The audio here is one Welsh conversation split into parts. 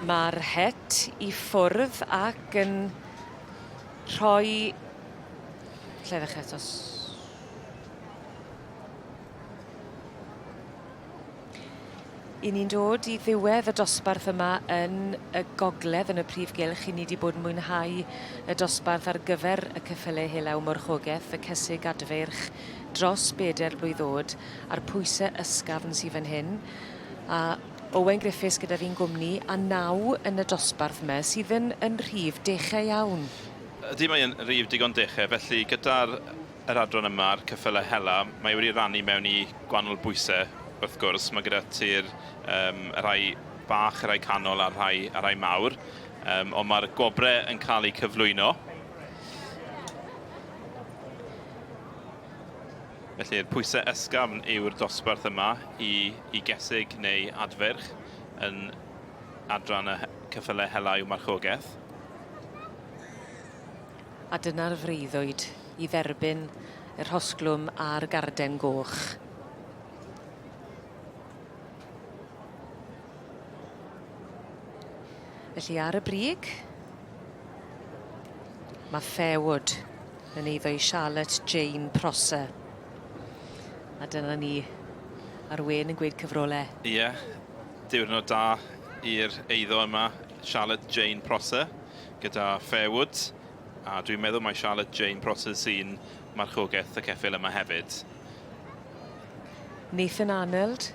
Mae'r het i ffwrdd ac yn rhoi... Lle ddechrau eto? I ni'n dod i ddiwedd y dosbarth yma yn y gogledd yn y prif gylch. I ni wedi bod yn mwynhau y dosbarth ar gyfer y ceffylau helaw morchogeth, y cesig adfeirch dros bedair blwydd oed a'r pwysau ysgafn sydd fan hyn. A Owen Griffiths gyda fi'n gwmni a naw yn y dosbarth yma sydd yn, yn rhif dechau iawn. Ydy, mae'n rhif digon dechau, felly gyda'r yr adran yma, a'r ceffylau hela, mae wedi rannu mewn i gwahanol bwysau, wrth gwrs. Mae gyda ti'r um, y rhai bach, y rhai canol a'r rhai, a rhai mawr. Um, ond mae'r gwobrau yn cael eu cyflwyno. Felly'r pwysau ysgafn yw'r dosbarth yma i, i gesig neu adfeirch yn adran y ceffylau hela i'w marchogaeth. A dyna'r freuddwyd i dderbyn y rhosglwm a'r garden goch. Felly ar y brig, mae Fairwood yn eiddo i Charlotte Jane Prosser. A dyna ni, a'r wên yn gweud cyfrolau. Ie, yeah, diwrnod da i'r eiddo yma, Charlotte Jane Prosser gyda Fairwood. A dwi'n meddwl mai Charlotte Jane Prosser sy'n marchogaeth y ceffyl yma hefyd. Nathan Arnold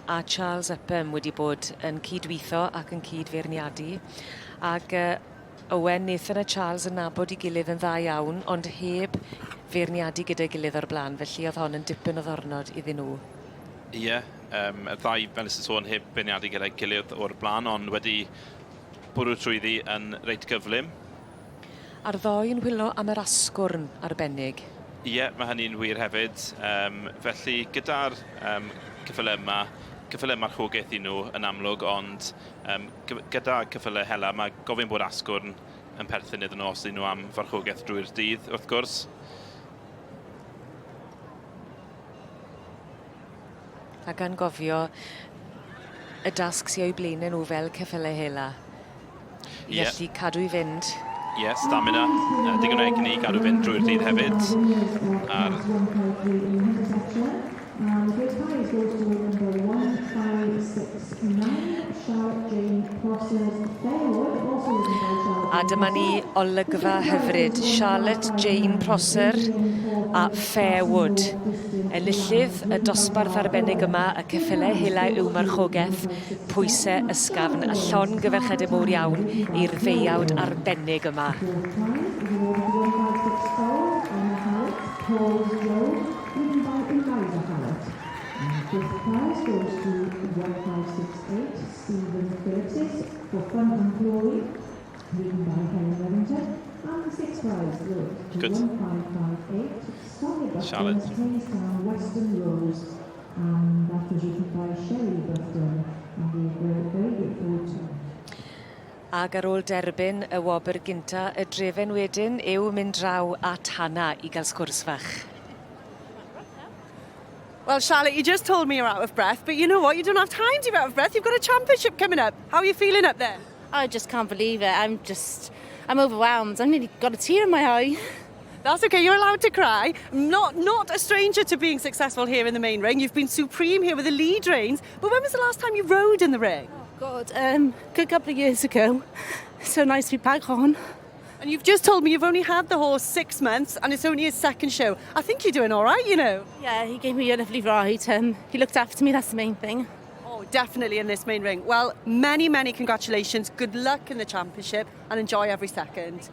a Charles Upham wedi bod yn cydweithio ac yn cyd-feirniadu. Ac uh, Owen, Nathan a Charles yn nabod 'i gilydd yn dda iawn, ond heb feirniadu gyda'i gilydd o'r blaen, felly oedd hon yn dipyn o ddornod iddyn nhw. Ie, um, y ddau, fel nes i sôn, heb beirniadu gyda'i gilydd o'r blaen, ond wedi bwrw trwyddi yn reit gyflym. A'r ddoi yn whilo am yr asgwrn arbennig. Ie, mae hynny'n wir hefyd. Um, felly, gyda'r um, ceffylau yma, ceffylau marchogaeth i nhw yn amlwg, ond um, gyda ceffylau hela, mae gofyn bod asgwrn yn perthyn iddyn nhw os ydyn nhw am farchogaeth drwy'r dydd, wrth gwrs. A gan gofio y dasg sydd o'u blaenau nhw fel ceffylau hela. I yeah. allu cadw i fynd. Ie, yeah, stamina, digon o egni i gadw fynd drwy'r dydd hefyd. A'r A dyma ni olygfa hyfryd. Charlotte Jane Prosser a Fairwood. Enillydd y dosbarth arbennig yma, y ceffylau hela yw marchogaeth, pwysau ysgafn a llongyfarchiadau mowr iawn i'r ddeuawd arbennig yma. Good. Charlotte. Ac ar ôl derbyn y wobr gynta, y drefen wedyn yw mynd draw at Hannah i gael sgwrs fach. Well, Charlotte, you just told me you're out of breath, but you know what? You don't have time to be out of breath. You've got a championship coming up. How are you feeling up there? I just can't believe it. I'm just, I'm overwhelmed. I've nearly got a tear in my eye. That's okay, you're allowed to cry. Not, not a stranger to being successful here in the main ring. You've been supreme here with the lead reins. But when was the last time you rode in the ring? Oh, God, um, good couple of years ago. So nice to be back on. And you've just told me you've only had the horse six months and it's only his second show. I think you're doing all right, you know. Yeah, he gave me a lovely ride. Um, he looked after me, that's the main thing. Oh, definitely in this main ring. Well, many, many congratulations. Good luck in the championship and enjoy every second.